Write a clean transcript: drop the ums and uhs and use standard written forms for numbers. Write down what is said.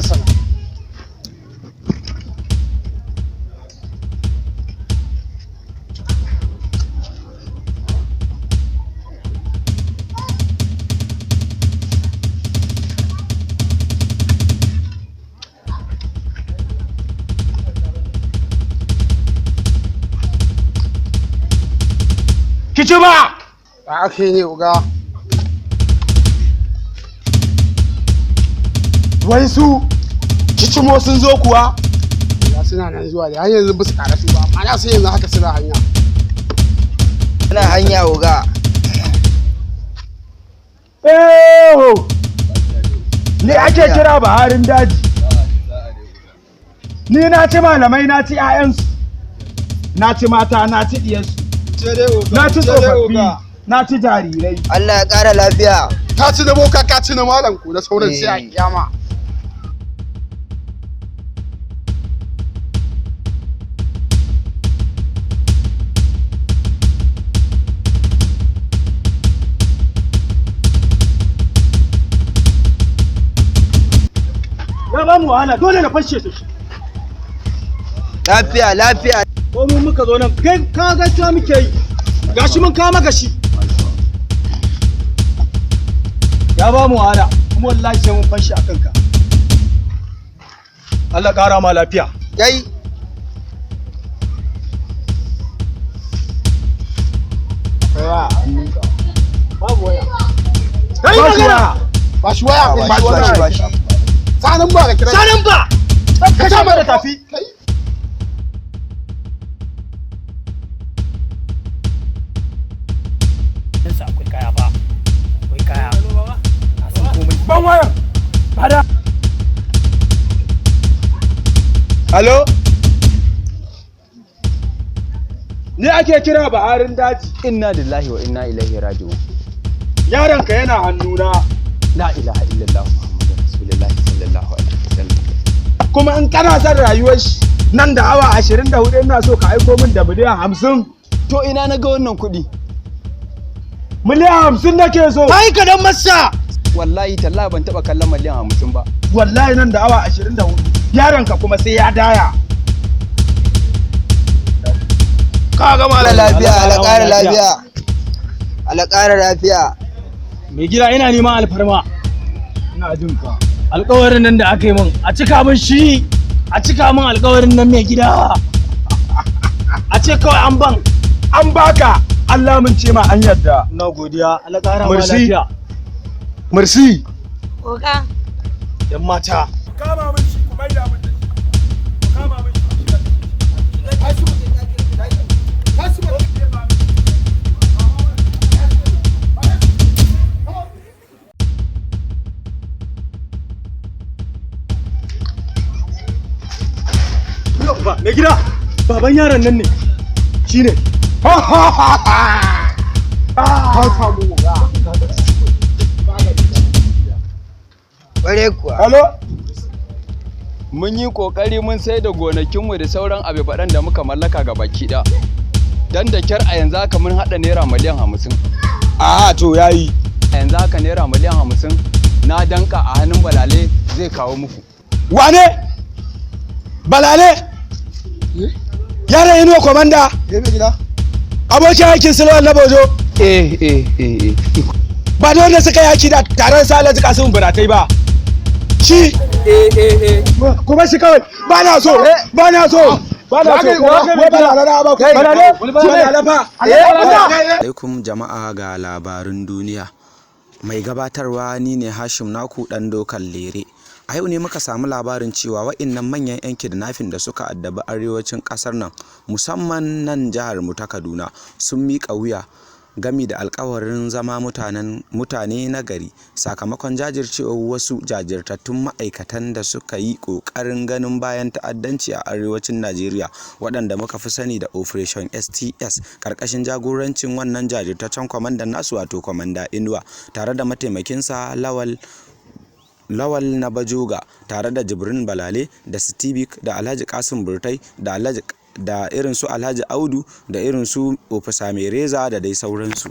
masa. Kici ba! A ake ne uga. Wai su kicimo sun zo kuwa? Ya suna nan zuwa da har yanzu ba su karasu ba, amma na sai yanzu haka suna hanya. Suna hanya oga. Eho! Ni ake kira Baharin daji. Ni na ci malamai, na ci 'ya'yansu, na ci mata, na ci ɗiyansu, na ci tsofaffi, na ci jarirai. Allah ya ƙara lafiya. Ka ci na boka, ka ci na malam ku da sauran sai a kiyama. Ya ba mu wahala, dole na fashe su. Lafiya lafiya. Ko mu muka zo nan, kai ka ga cewa muke yi. Gashi mun kawo maka shi. Ya ba mu wahala, kuma wallahi sai mun fashe a kanka. Allah ƙara ma lafiya. Kai. Babu waya. Kai magana. Ba shi waya, Ba shi ba shi ba shi. Sanin ba ka kira. Sanin ba. Ka ta da tafi. Kai. Sa akwai kaya ba, akwai kaya na san komai. Ban wayan. Bada. Alo? Ni ake kira Baharin daji. Inna lillahi wa inna ilaihi raji'un. Yaronka yana hannuna. La ilaha illallah Muhammadur Rasulullahi sallallahu alaihi wasallam. Kuma in kana son rayuwar shi nan da awa 24 ina so ka aiko min da miliyan 50. To ina na ga wannan kuɗi? Miliyan 50 nake so. Kai ka dan masa. Wallahi tallahi ban taɓa kallon miliyan 50 ba. Wallahi nan da awa 24 yaronka kuma sai ya daya. Ka gama lafiya, Allah ƙara lafiya. Allah ƙara lafiya. Mai gida, ina neman alfarma. Ina jin ka. Alkawarin nan da aka yi min, a cika min shi, a cika min alkawarin nan, mai gida. A ce kawai an ban. An baka, Allah mun ce ma an yarda. Na godiya, Allah ƙara ma Merci. lafiya. Merci. Oga. Yan mata. Kama min shi, ku maida min da shi. Ku kama min shi. Ba mai gida, baban yaron nan ne shine. Ka samu uga. Ƙware kuwa. Alo? Mun yi ƙoƙari mun sai da gonakinmu da sauran abubuwan da muka mallaka ga baki ɗaya. Dan da kyar a yanzu haka mun haɗa naira miliyan 50. A to yayi. A yanzu haka naira miliyan 50 na danka a hannun Balale, zai kawo muku. Wane? Balale? Yaron Inuwa komanda? Eh mai gida. Abokin aikin Sulaiman na Bojo? Eh eh eh eh. Ba da wanda suka yaki da taron sa Alhaji Kasimu Buratai ba. Shi? Eh eh eh. Kuma shi kawai ba na so, ba na so. Ba na so. Wai Balale na ba ku. Balale? Balale fa. Alaikum jama'a, ga labarun duniya. Mai gabatarwa ni ne Hashim naku dan dokan lere. A yau ne muka samu labarin cewa wa'innan manyan 'yan kidnapping da suka addabi arewacin kasar nan, musamman nan jihar mu ta Kaduna, sun miƙa wuya gami da alkawarin zama mutane na gari sakamakon jajircewar wasu jajirtattun ma'aikatan da suka yi ƙoƙarin ganin bayan ta'addanci a arewacin Najeriya, waɗanda muka fi sani da Operation STS, ƙarƙashin jagorancin wannan jajirtaccen kwamandan nasu, wato Kwamanda Inuwa, tare da mataimakinsa Lawal Lawal na Bajoga, tare da Jibrin Balale da Stevik da Alhaji Kasim Burtai da Alhaji da irin su Alhaji Audu da irin su Ofisa Mereza da dai sauransu.